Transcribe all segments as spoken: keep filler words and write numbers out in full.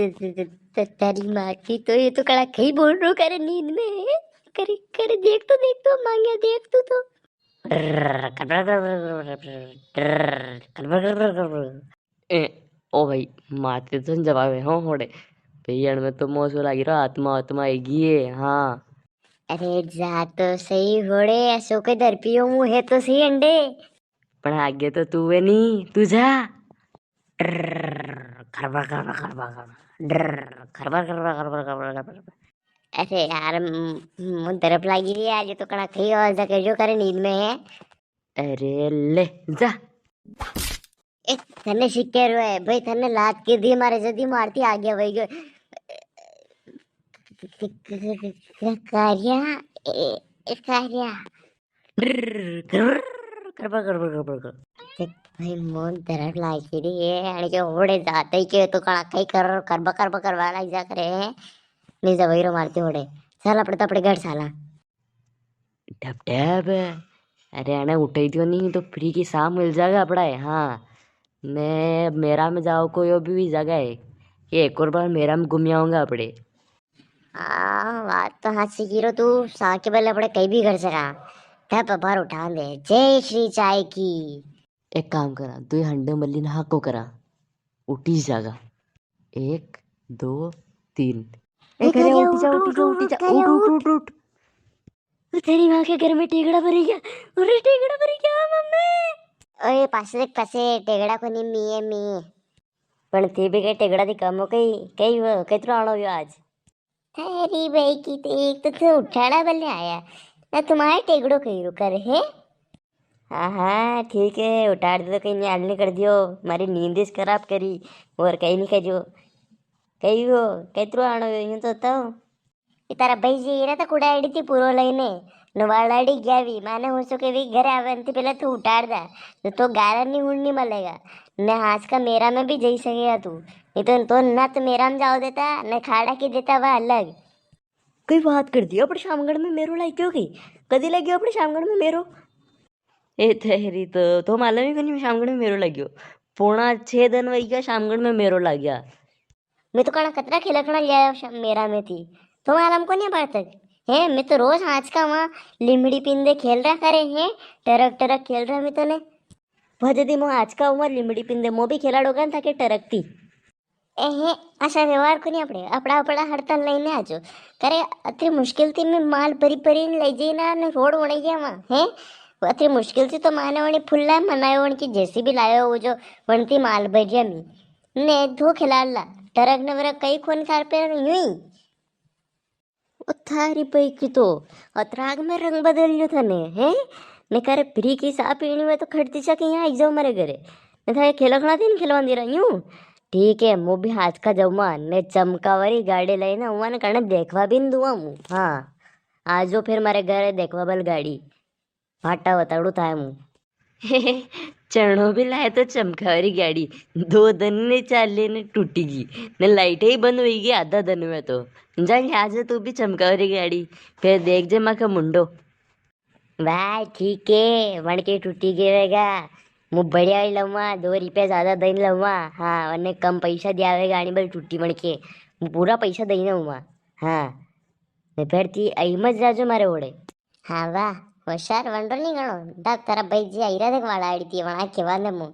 त-, त-, त-, त-, तारी माँ की तो, ये तो कड़ा कई बोल रो करे नींद में है। करे, करे, देख तो, देख तो, मांग्या, देख तू तो। ए, ओ भाई, माते तो जवाब है, हो, होड़े। भाई, अण में तो मोसो लागी रो, आत्मा, आत्मा आएगी है, हाँ। अरे, जा तो सही होड़े, असो के दर पियो मुँह है तो सही अंडे। पण आगे तो तू है नी, तू जा। ट्रर, खरबा, खरबा, खरबा, खरबा। ट्रर, खरबा, खरबा, खरबा, खरबा, खरबा। अरे यार, म-, मुझे तरफ लागी रही है, आज तो कड़ा कई आवाज का जो करे नींद में है। अरे ले, जा। ए, तने शिक्के रो है, भाई, तने लात की दी मारे, जदी मारती आगे वही गयो। कार्या, ए, ए, कार्या। करबा, करबा, करबा, करबा। देख भाई, मोन दरद लागी री है, अरे के ओड़े जाते ही के तो कड़ा कई कर, करबा, करबा, करबा लाग जा करे है। नी जा वही रो मारती ओड़े। साला अपने तो अपने घर साला। ढप ढप। अरे, अने उठाई दियो नी तो फ्री की साह मिल जागा आपड़ा है। हाँ, ने मेरा में जाओ को यो भी हुई जागा है। ये एक और बार मेरा में घूमी आऊंगा आपड़े। हाँ, बात तो हाँची की रो तू, साह के बल आपड़े कई भी कर सका। ढप बार उठा दे। जय श्री चाय की। एक काम करा, दुई हंडे मली ने हाको करा, उठी जागा। एक, दो, तीन। ए, ए, करे, करे, उठ जा, उठ, उठ जा, उठ, उठ जा, उठ, उठ, उठ, उठ, उठ। उठ। ओ, तेरी माँ के घर में टेगड़ा भरी गया। अरे, टेगड़ा भरी गया, मम्मी। ओए, पासे देख, पासे, टेगड़ा कोनी, मी है, मी। पण ती भी कई टेगड़ा दी कम हो गई, कई वो, कितरो आणो हुयो आज? अरे भाई की तो एक तो तू उठाड़ा बल्ले आया, ना तुम्हारे टेगड़ो कई रो कर है? हाँ, हाँ, ठीक है, उठाड़ दे तो कई न्याल नी कर दियो, मारी नींद इस खराब करी, और कई नी करियो। कई वो, कितरो आणो हुयो, यूं तो बताओ। ये तारा भाई जी, ये तो कुड़ा एड़ी थी पूरो लईने, नवालाड़ी गया भी, माने हूँ सो के भी घरे आवे ती पहले तू उठाड़ दा, तो, तो गारा नी हुणनी मलेगा, ने आज का मेरा में भी जई सकेगा तू, नी तो, तो ना तो मेरा में जाओ देता, ने खाड़ा की देता, वा अलग। कई बात कर दी, अपने शामगढ़ में मेरो लाग गयो की? कदी लाग गयो अपने शामगढ़ में मेरो? ए तेरी तो, तो मालूम ही कोनी शामगढ़ में मेरो लाग गयो। पौना छह दिन वही गया शामगढ़ में मेरो लाग गया। मैं तो कणा कतरा खिलखणा ले आयो शा-, मेरा में थी। तो मालूम कोनी बार तक? हैं, मैं तो रोज हांज का वहाँ लिमड़ी पिंदे खेल रहा करे हैं, टरक टरक खेल रहा मैं तो ने। भजदी मो हांज का वहाँ लिमड़ी पिंदे मो भी खिलाड़ोगा ना ताके टरकती। एहे, असा व्यवहार कोनी आपड़े, अपड़ा, अपड़ा हड़ताल लईने आजो। करे, अतरी मुश्किल थी मैं माल भरी भरी ले जाई ना, ने रोड वणे गया वहाँ, हैं? अतरी मुश्किल थी तो माने वणी फुल्ला मनायो, वण की जेसीबी लायो, वो जो वणती माल भरिया मी। ने धो खिलाड़ ला, टरक ने वरक कई खोन खार पे यूं ही। ओ थारी पई की तो, अतराग में रंग बदल लियो थने, हैं? ने करे फ्री की सा पीनी में तो खड़ती सा के यहाँ आई जाओ मारे घरे। ने थारे खेलखणा थी ने खेलवा दे रहा यूं। ठीक है, मु भी हांज का जाऊँ ने चमकावारी गाड़ी लईने हुआ ने कणे देखवा भी नी दुआ मु। हाँ, आजो फिर मारे घरे देखवा बल गाड़ी। फाटा बताड़ू थाए मु। चणो भी लाए तो चमकावारी गाड़ी, दो दन ने चाले ने टूटी गई, ने लाइट ही बंद हुई गई आधा दन में तो। जाएंगे आज तू भी चमकावारी गाड़ी, फिर देख जे माका मुंडो। भाई ठीक है, वण के टूटी गए वेगा, मु बढ़िया ही लऊंगा, दो रुपया ज्यादा दई लऊंगा। हाँ, वने कम पैसा दिया वेगा, आनी बल टूटी वण के, मु पूरा पैसा दई ने हूँ। हाँ, ने फिर ती आई मत जाजो मारे ओड़े। हाँ वाह, होशियार वणरो नी गणो। डब तारा भाई जी आई रहा देख वाला आड़ी थी, वणा के बाद मु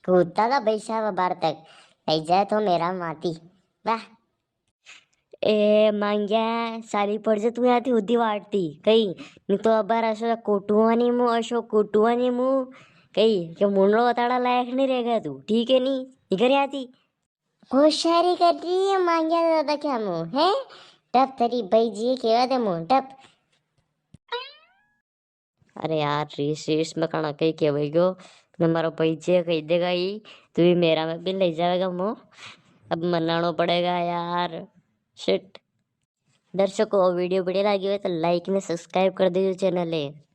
कूदता का भाई साहब बार तक आई जाए तो मेरा माती। वाह। ए मांग्या, साली पड़ जा तू यहाँ थी हुद्दी वाटती कई, नी तो अबार असो कोटुआ नी मु, असो कोटुआ नी मु कई, के मुंडो बताड़ा लायक नी रहेगा तू, ठीक है नी, निकर यहाँ थी। होशियारी कर रही है मांग्या दादा क्या मुंह है? टप तेरी भाई जी केवा दे मुंह टप। अरे यार, रीस, रीस में कणा कई केवई गयो, ने मारो भाई जी कही देगा ही, तू ही मेरा में भी ले जावेगा मुंह। अब मनानो पड़ेगा यार, शिट। दर्शकों, वीडियो बढ़िया लगी हो तो लाइक ने सब्सक्राइब कर दीजिए चैनल है।